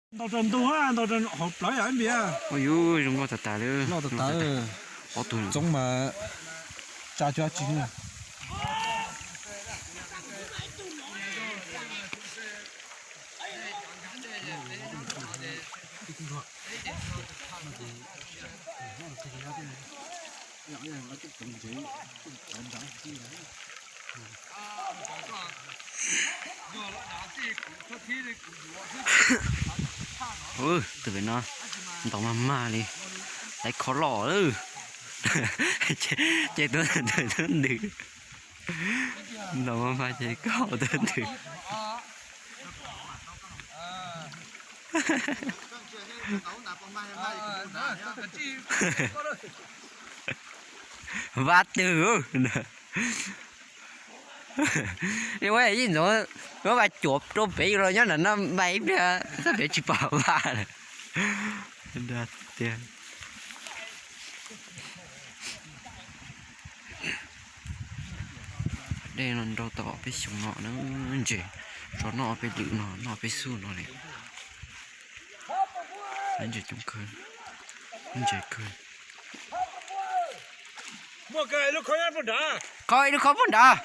Ntau rau ntug, ntau rau hauv plawv yom, ib npias. Ua yuv zoo nkauj tas tas li. Loj tas tas. Ob tug txoob mas tsa cuab tsi. Tus pem no ntaus mag mag li, lawv kho loj lawm. Ces tus ntws, ntaus mag mag ces kho tus ntws. Vab twg? Ua yeej ntxoov, muab vas cuam rau pem los nyob nram no mas ib pliag sab pem tsis pom vas lawm. Tiag. Dej no nrau tau ob peb xyoos no na, ntses tso noj ob peb lwm no, noj ob peb xub no li. Ntses coob kawg, ntses kawg. Kho ib lub khob nrad.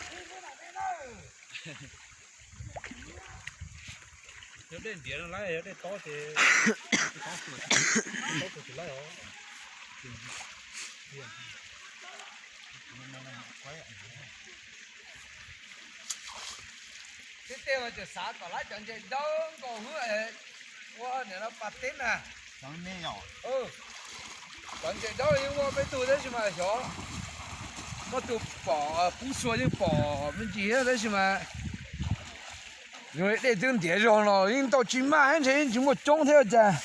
Yog dej ntiav no lawm, yog dej tob ces, tob xwb tsis laib os. Tib tej mas tseem xav kom lawv cov ntses dawb nkaus hwb, ua niam no pas teb na. Cov ntses dawb yeej muaj peb tug tab sis mas xyov muaj tus pom, pub xua yeej pom me ntsis tab sis mas zoo li dej twb ntiav zog los yeej tau tsis maj, ntshe yeej tsis muaj coob thiab cas.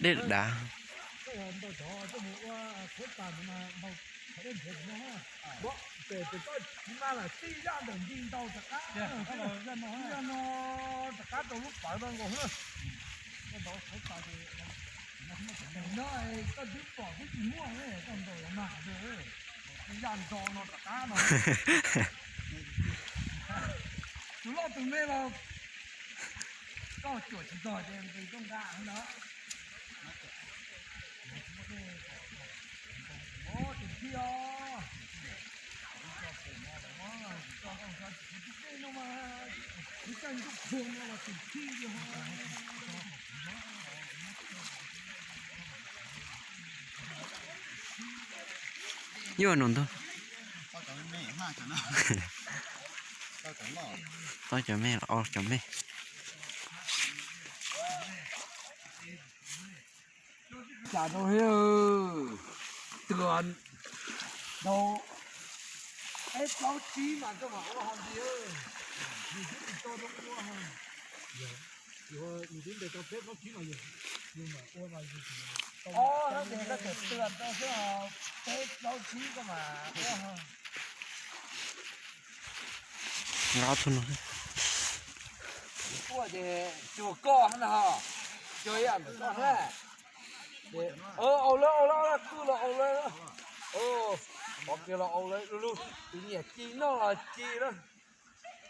Dej dav. Tus loj tus me los koj cuam tsis txog ces nqis koj nqa no. Yuav nus ntug. Tau cov me los ob cov me. Cas rau twg rau peb plaub tsib mas koj mam ua ho ntxiv, nws twb tsis tau rau ua ho. Nws twb ntes tau peb plaub tsib mas yus, yus mam ua mas yus tau. Ob hnub ces koj tseem tua rau xwb, peb plaub tsib koj mam ua ho. Nqa ob tug no. Tuaj ces cuag koj no, cuag ib yam ntawm koj na. Au lawv, au lawv, qwj los au lawv, qhov kiag los au lawv lu lug, tus nyiam ci noj los ci lawm.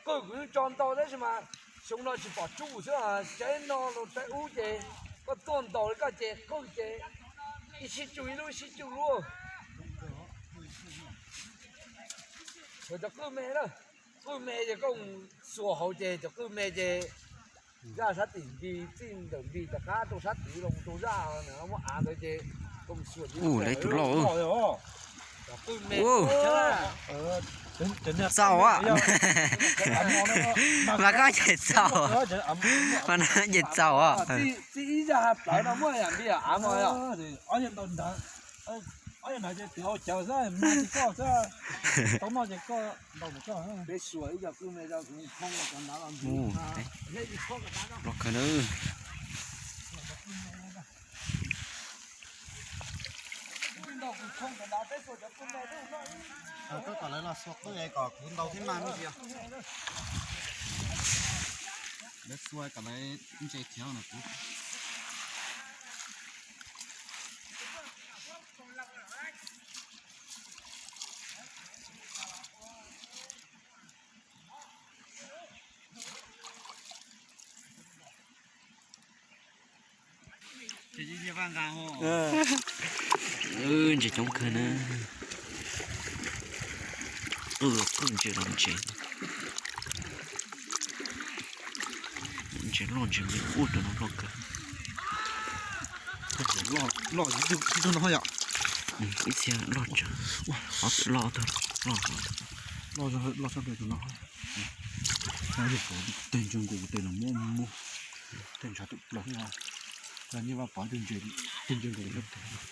Qwj kuv yeej tso ntau tab sis mas xyoo no tsis pom tsuj xwb, tsaib no los tsaib ub ces koj tuaj ntaus li koj ces qwj ces ib sib tsuj ib lub ib sib tsuj lub. Cov qwj me na, qwj me ces koj mus xuas hauv ces cov qwj me ces zaj sab tim nti txij ntawm nti rov qab rau sab tid los rau zaj na muab av ntawd ces koj mus xuas. Ua lawv tus loj. Txaus a. Mas koj ces txaus, mas no ces txaus a. Txij ib zaj ha plawv no muaj yam nti av no. Ob yam ntawd ces twb au cawv xwb, mas ces koj xwb, tau noj ces koj ntaus ntawm koj. Peb xuas ib co qwj me rau kuv thoob cov nrad los ntxiv. Los kawg na. Koj kom lawv los xuas qwj kom kuv ntaus thiab mas me ntsis. Lawv xuas kom lawv ntse khiav no kuv. Ntses coob kawg na. Qwj los qwj, ntses los ntses. Ntses loj ntses me, ua rau no loj kawg. Loj ib tug no yom. Ib txhia loj tsawv. Loj tag, loj tag. Loj tshaj plaws tus no. Yog tej ntses nkaus tej no muab muab, tej ntshav tus plaws no. Yog nyiaj Vaj Pov tus ntses, tus ntses nkaus tshaj plaws.